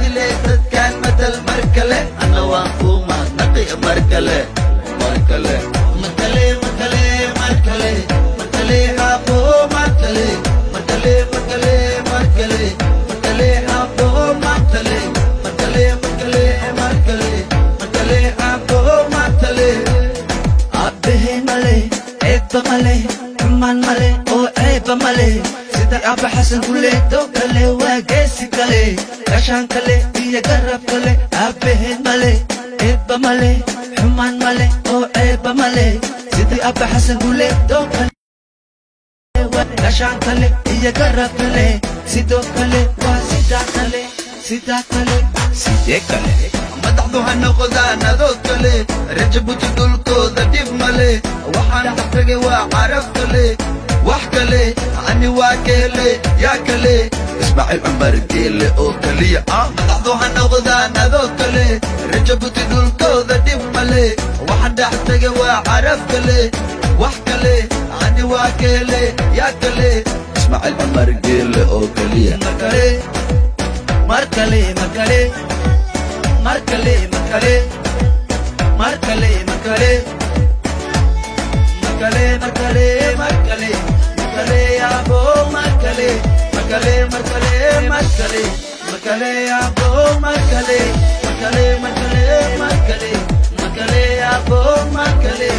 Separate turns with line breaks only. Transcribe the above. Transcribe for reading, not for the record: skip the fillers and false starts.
Bedele dadkan matal mar kale, anna waan ku mahadnaqi mar kale, mar kale, mar kale, mar kale, mar kale, mar kale aabbo, mar kale, mar kale, mar kale, mar kale, mar kale aabbo, mar kale, mar kale, mar kale, mar kale, mar kale aabbo, mar kale.
Aabbahay male ceebba male, xumaan male oo ceebba male, sida Aabba Xasan Guleedoo kale, waa geesi kale, gashaan kale iyo garab kale. Aabbahay male ceebba male, xumaan male oo ceebba male, sidii Aabba Xasan Guleedoo kale, gashaan kale iyo garab kale. Sidoo kale waa sidaa kale, sidaa kale, sidee kale.
Madaxdu ha noqdaan adoo kale, Rajabuti dhulkooda dhib male, waxaan dhex tagay waa carab kale, wax kale ani waa ka hele, yaa kale, Ismaaciil Cumar Geele oo keliya ah. Madaxdu ha noqdaan adoo kale, Rajabuti dhulkooda dhib male, waxaan dhex tagay waa carab kale, wax kale ani waa ka hele, yaa kale, Ismaaciil Cumar Geele oo keliya.
Mar kale, mar kale, mar kale, mar kale, mar kale, mar kale, mar kale, mar kale, mar kale, mar kale, mar kale aabbo, mar kale, mar kale, mar kale, mar kale, mar kale aabbo, mar kale, mar kale, mar kale, mar kale, mar kale aabbo, mar kale.